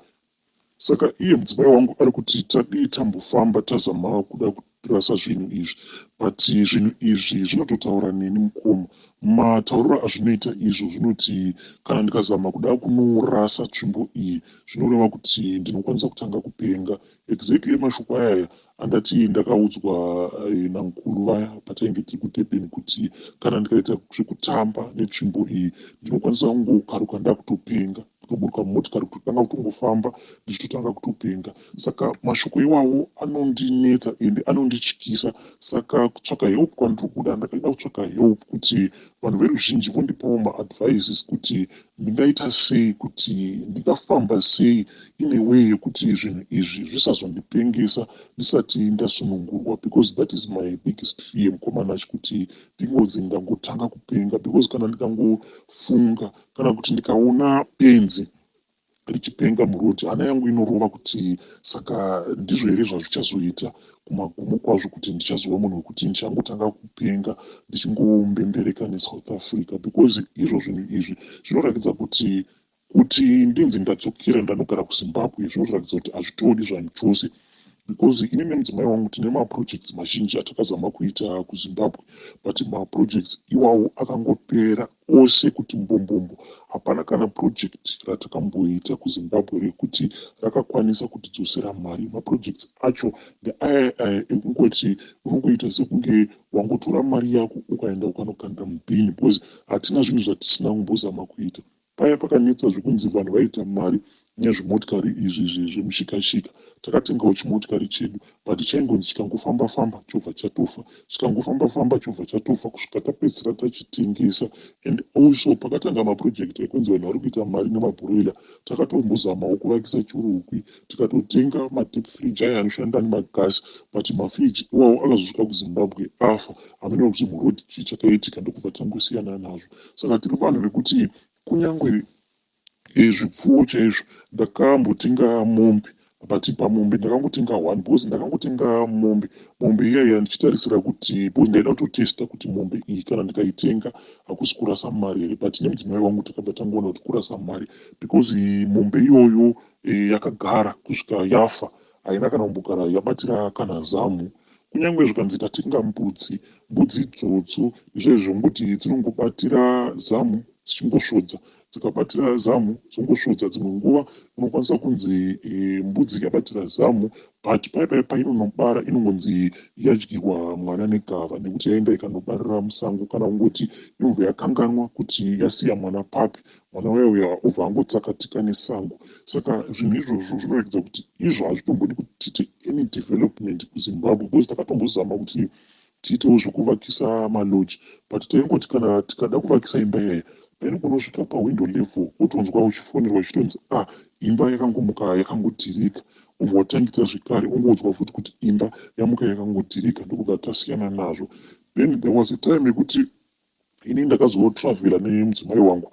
Saka iye mudzimai wangu ari kuti tadii tambofamba tazama kuda kurasa zvinhu izvi, but zvinhu izvi zvinototaura neni, mukoma. Matauriro azvinoita izvo zvinoti kana ndikazama kuda kunorasa tsvimbo iyi, zvinoreva kuti ndinokwanisa kutanga kupenga. Exactly mashoko ayaya andati ndakaudzwa namukuru vaya patainge tiri kuDurban, kuti kana ndikaita zvekutamba netsvimbo iyi, ndinokwanisa kungokaruka ndakutopenga, kutoburuka mumotikari, kutotanga kutongofamba ndichitotanga kutopenga. Saka mashoko iwawo anondinetsa ende anondityisa. Saka kutsvaka help kwandiri kuda, ndakaida kutsvaka help kuti vanhu veruzhinji vondipawo maadvices kuti ndingaita sei, kuti ndingafamba sei in a way yekuti zvinhu izvi zvisazondipengesa ndisati ndasunungurwa, because that is my biggest fear, mukomana, chikuti ndingodzi ndangotanga kupenga, because kana ndikangofunga kana kuti ndikaona benzi Richipenga muroad, hana yangu inorova kuti saka ndizvo here zvazvichazoita kumagumo kwazvo, kuti ndichazova munhu wekuti ndichangotanga kupenga ndichingombereka neSouth Africa? Because izvo zvinhu izvi zvinoratidza kuti ndinzi ndadzokera ndanogara kuZimbabwe, zvinoratidza kuti hazvitodi zvanhu chose, because ini nemudzimai wangu tine maprojects mazhinji atakazama kuita kuZimbabwe, but maprojects iwawo akangopera ose kuti mbombombo. Hapana kana project ratakamboita kuZimbabwe rekuti rakakwanisa kutidzosera mari. Maprojects acho ndeaya aya ekungoti unongoita sekunge wangotora mari yako ukaenda ukanokanda mubhini, because hatina zvinhu zvatisina kumbozama kuita. Paya pakanetsa zvekunzi vanhu vaita mari nezvimotikari izvi zvemushikashika, takatengawo chimotikari chedu, but chaingonzi chikangofamba famba chobva chatofa, chikangofamba famba chobva chatofa, kusvika tapedzisira tachitengesa. And also pakatanga maproject ekunzi vanhu vari kuita mari nemabroiler, takatombozamawo kuvakisa churukwi, tikatotenga madeep fridge aya anoshanda nemagasi, but mafridge iwawo akazosvika kuZimbabwe afa. Hameno kuti muroad chii chakaitika, ndokubva tangosiyana nazvo. Saka tiri vanhu vekuti kunyange zvipfuwo chaizvo, ndakambotenga mombe, but pamombe ndakangotenga one, because ndakangotenga mombe iyaiya ndichitarisira kuti, because ndaida kutotesta kuti mombe iyi kana ndikaitenga hakusi kurasa mari here. But nemudzimai wangu takabva tangoona kuti kurasa mari, because mombe iyoyo yakagara kusvika yafa, haina kana kumbogara yabatira kana zamu. Kunyange zvikanzi tatenga mbudzi, mbudzi idzodzo izvezvo ngoti dzinongobatira zamu dzichingosvodza, dzikabatira zamu dzongosvodza. Dzimwe nguva unokwanisa kunzi mbudzi yabatira zamu, but pai pai painonobara inongonzi yadyiwa mwana negava nekuti yaenda ikanobarira musango, kana kungoti inobva yakanganwa kuti yasiya mwana papi, mwana uya uya obva angotsakatika nesango. Saka zvinhu izvozvo zvinoratidza kuti izvo hazvitombodi kuti tiite any development kuZimbabwe, because takatombozama kuti tiitewo zvekuvakisa malodge, but taingoti kana tikada kuvakisa imba iyaya, painongonosvika pawindow level, wotonzwa uchifonerwa uchitonzi, "Ah, imba yakangomuka yakangodhirika." Ubva watangisa zvekare, ongoudzwa futi kuti imba yamuka yakangodhirika, ndokubva tasiyana nazvo. Then there was a time yekuti ini ndakazotravhera nemudzimai wangu,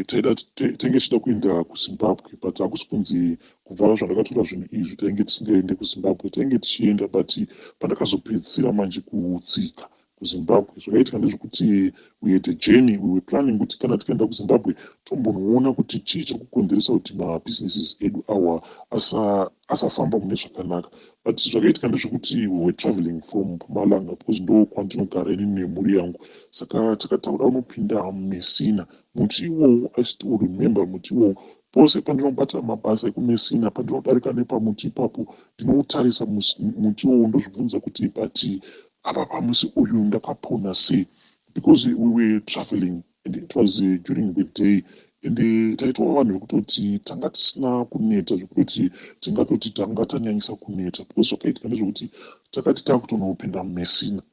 taida tainge tichida kuenda kuZimbabwe, but hakusi kunzi kubva zvandakatora zvinhu izvi tainge tisingaende kuZimbabwe, tainge tichienda. But pandakazopedzisira manje kutsika kuZimbabwe, zvakaitika ndezvekuti we had a journey. We were planning kuti kana tikaenda kuZimbabwe tombonoona kuti chii chiri kukonzeresa kuti mabusinesses edu awa asafamba mune zvakanaka. But zvakaitika ndezvekuti we were traveling from Mpumalanga, because ndo kwandinogara ini nemhuri yangu. Saka takataura unopinda Messina, muti iwowo, I still remember muti iwowo. Pose pandinobata mabasa ekuMessina, pandinodarika nepamuti ipapo, ndinoutarisa muti iwowo, ndozvibvunza kuti, but apa pamusi uyu ndakapona sei? Because we were traveling and it was during the day, and taitwa vanhu vekutoti tanga tisina kuneta zvekutoti tingatoti tanga tanyanyisa kuneta, because zvakaitika ndezvekuti takati takutonopinda muMessina,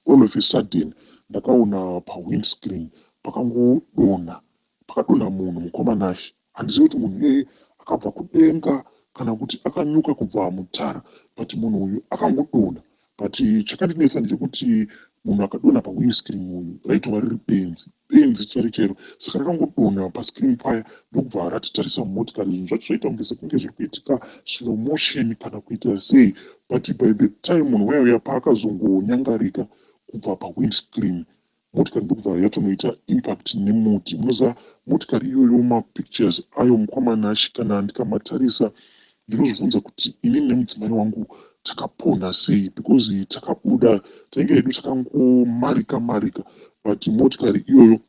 all of a sudden ndakaona pawindscreen pakangodonha, pakadonha munhu mukomanashi. Handizivi kuti munhu iyeye akabva kudenga kana kuti akanyuka kubva mutara, but munhu uyu akangodonha. But chakandinetsa ndechekuti munhu akadonha pawindscreen uyu raitova riri benzi, benzi chairo chairo. Saka rakangodonha pascreen paya, ndokubva ratitarisa mumotikari. Zvinhu zvacho zvaita kunge sekunge zviri kuitika slow motion kana kuita sei, but by the time munhu uya uya paakazongonyangarika kubva pawindscreen, motikari ndokubva yatonoita impact nemuti. Munoziva motikari iyoyo, mapictures ayo mukwamanashi, kana ndikamatarisa ndinozvibvunza kuti inini nemudzimai wangu takapona sei, because takabuda tainge hedu takangomarika marika, but motikari iyoyo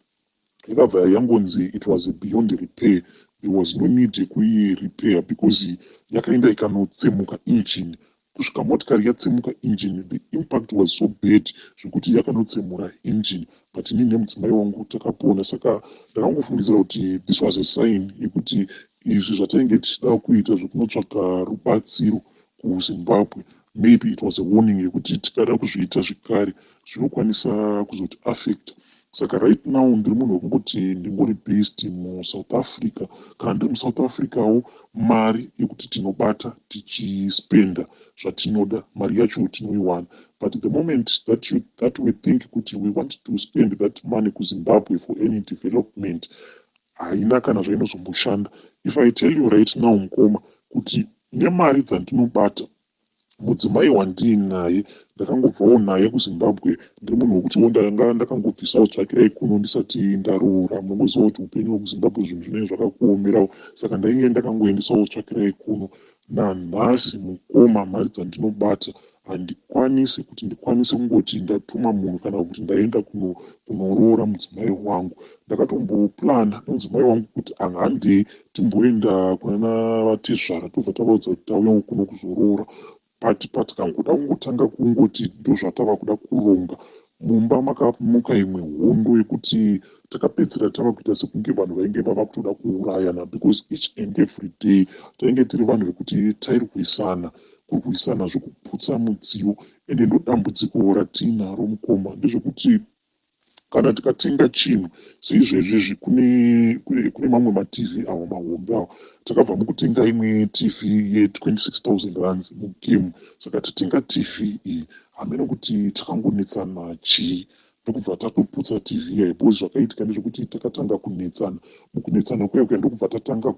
yakabva yangonzi it was beyond repair. There was no need yekuirepair because yakaenda ikanotsemuka engine. Kusvika motikari yatsemuka engine, the impact was so bad zvekuti yakanotsemura engine, but inini nemudzimai wangu takapona. Saka ndakangofungidzira kuti this was a sign yekuti izvi zvatainge tichida kuita zvekunotsvaka rubatsiro kuZimbabwe, maybe it was a warning yekuti tikada kuzviita zvekare zvinokwanisa kuzoti affect. Saka right now ndiri munhu wekungoti ndingori based muSouth Africa. Kana ndiri muSouth Africawo, mari yekuti tinobata tichispenda zvatinoda, mari yacho tinoiwana, but the moment that we think kuti we want to spend that money kuZimbabwe for any development, Haina kana zvainozomboshanda. If I tell you right now mukoma kuti nemari dzandinobata, mudzimai wandiinaye ndakangobvawo naye kuZimbabwe. Ndiri munhu wekutiwo ndanga ndakangobvisawo tsvakirai kuno ndisati ndaroora. Munongoziva kuti upenyu hwekuZimbabwe zvinhu zvinenge zvakakuomerawo, saka ndainge ndakangoendesawo tsvakirai kuno. Nanhasi mukoma, mari dzandinobata handikwanisi kuti ndikwanise kungoti ndatuma munhu kana kuti ndaenda kunoroora mudzimai wangu. Ndakatomboplana nemudzimai wangu kuti handei timboenda kunana vatezvara, tobva tavaudza kuti tauyawo kuno kuzoroora. But patikangoda kungotanga kungoti ndozvatava kuda kuronga, mumba makamuka imwe hondo yekuti takapedzisira tava kuita sekunge vanhu vainge vava kutoda kuurayana, because each and every day tainge tiri vanhu vekuti tairwisana, kurwisana zvekuputsa mudziyo. Ende ndodambudziko ratiinaro mukoma, ndezvekuti kana tikatenga chinhu seizvezvizvi, kune mamwe maTV awo mahombe awo, takabva mukutenga imwe TV ye26 000 rands mugame. Saka tatenga TV iyi, hameno kuti takangonetsana chii, ndokubva tatoputsa TV yayo, because zvakaitika ndezvekuti takatanga kunetsana. Mukunetsana kuya kuya ndokubva tatanga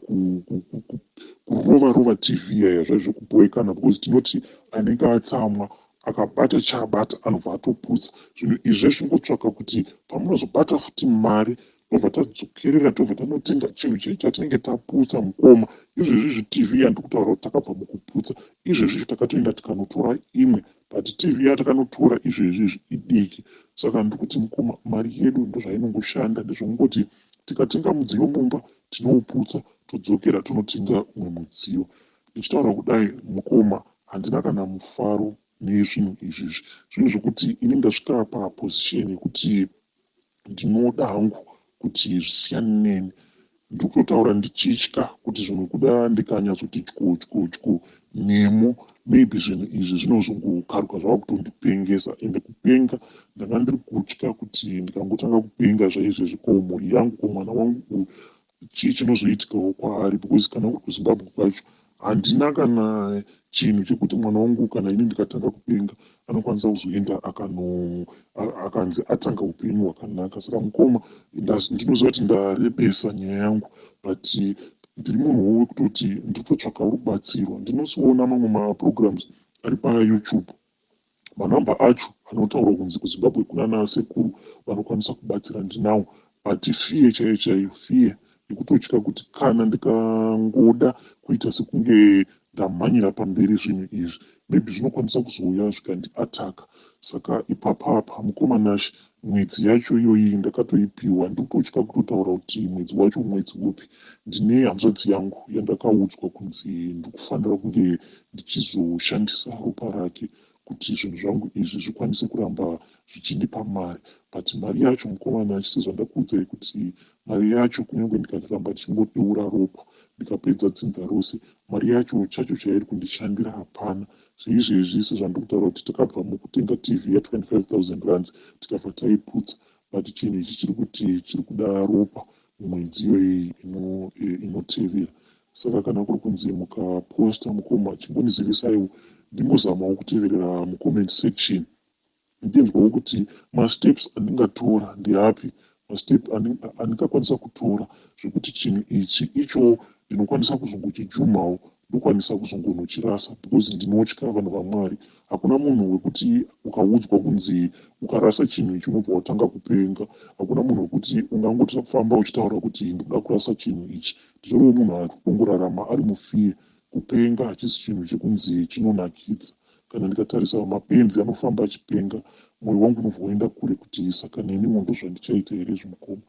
kurova rova TV yaya zvai zvekubhoekana, because tinoti anenge atsamwa akabata chaabata anobva atoputsa zvinhu izvi. Zvesvingotsvaka kuti pamunozobata futi mari, tobva tadzokerera, tobva tanotenga chinhu chai chatinenge taputsa mukoma. Izvezvizvi TV yandiri kutaura kuti takabva mukuputsa izvezvizvi, takatoenda tikanotora imwe, but TV yatakanotora izvezvizvi idiki. Saka ndiri kuti mukoma, mari yedu ndozvainongoshanda, ndezvekungoti tikatenga mudziyo mumba tinouputsa, todzokera tonotenga umwe mudziyo. Ndichitaura kudai mukoma, handina kana mufaro nezvinhu izvizvi. Zvinhu zvokuti ini ndasvika paposition yekuti ndinoda hangu kuti zvisiyane neni. Ndiri kutotaura ndichitya kuti zvinhu kuda ndikanyatsoti tyo tyo tyo nemo, maybe zvinhu izvi zvinozongokaruka zvava kutondipengesa. Ende kupenga ndanga ndiri kutya kuti ndikangotanga kupenga zvaizvezvi, ko mhuri yangu, ko mwana wangu uyu, chii chinozoitikawo kwaari? Because kana uri kuZimbabwe kwacho handina kana chinhu chekuti mwana wangu, kana ini ndikatanga kupenga, anokwanisa kuzoenda akanzi atanga upenyu hwakanaka. Saka mukoma, ndinoziva kuti ndarebesa nyaya yangu, but ndiri munhuwo wekutoti ndiri kutotsvakawo rubatsiro. Ndinosiona mamwe maprograms ari paYouTube, manhamba acho anotaurwa kunzi kuZimbabwe kunana sekuru vanokwanisa kubatsira ndinawo, but fear chaiyo chaiyo, fear yekutotya kuti kana ndikangoda kuita sekunge ndamhanyira pamberi zvinhu izvi, maybe zvinokwanisa kuzouya zvikandiataka. Saka ipapapa mukoma Nash, mwedzi yacho iyoyi ndakatoipiwa, ndikutotya kutotaura kuti mwedzi wacho mwedzi upi. Ndine hanzvadzi yangu yandakaudzwa kunzi ndikufanira kunge ndichizoshandisa ropa rake kuti zvinhu zvangu izvi zvikwanise kuramba zvichindipa mari. But mari yacho mukoma Nash, sezvandakuudzai kuti mari yacho, kunyange ndikaramba ndichingodeura ropa ndikapedza dzinza rose, mari yacho chacho chairi kundishandira hapana. Zveizvezvi sezvandiri kutaura kuti takabva mukutenga TV ya25 000 rands, tikabva taiputsa, but chinhu ichi chiri kuti chiri kuda ropa mumwedzi iyoyi inotevera. Saka kana kuri kunzi mukaposta mukoma, chingonizivisaiwo, ndingozamawo kuteverera mucomment section, ndinzwawo kuti masteps andingatora ndeapi, mastep andingakwanisa kutora zvekuti chinhu ichi icho ndinokwanisa kuzongochijumawo, ndokwanisa kuzongonochirasa, because ndinotya vanhu vaMwari. Hakuna munhu wekuti ukaudzwa kunzi ukarasa chinhu ichi unobva watanga kupenga. Hakuna munhu wekuti ungangofamba uchitaura kuti ndikuda kurasa chinhu ichi. Nditoriwo munhu ari kutongorarama ari mufear. Kupenga hachisi chinhu chekunzi chinonakidza. Kana ndikatarisa mapenzi anofamba achipenga, mwoyo wangu unobva waenda kure kuti saka neniwo ndozvandichaita here izvi mukoma?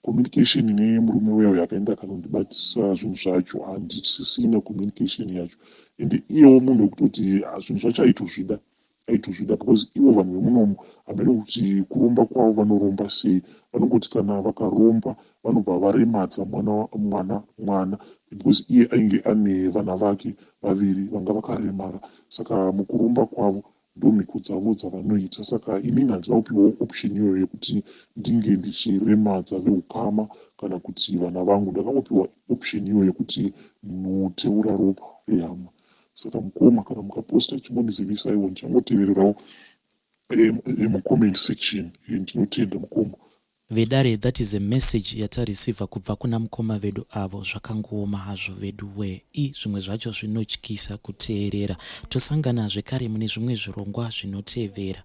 Communication nemurume uya uyo akaenda akanondibatisa zvinhu zvacho, handisisina communication yacho. Ende iyewo munhu wekutoti zvinhu zvacho aitozvida, aitozvida, because ivo vanhu vemunomu hameno kuti kuromba kwavo vanoromba sei. Vanongoti kana vakaromba vanobva varemadza mwana mwana mwana, because iye ainge ane vana vake vaviri vanga vakaremara. Saka mukuromba kwavo ndomhiko dzavo dzavanoita. Saka inini handina kupiwawo option iyoyo yekuti ndinge ndichiremadza veukama kana kuti vana vangu. Ndakangopiwa option iyoyo yekuti ndinoteura ropa rehama. Saka mukoma, kana mukaposta chimbondizivisaiwo, ndichangotevererawo mucomment section. Ndinotenda mukoma. Vedare that is a message yatareceiver kubva kuna mukoma vedu avo. Zvakangooma hazvo vedu wee i zvimwe zvacho zvinotyisa kuteerera. Tosangana zvekare mune zvimwe zvirongwa zvinotevera.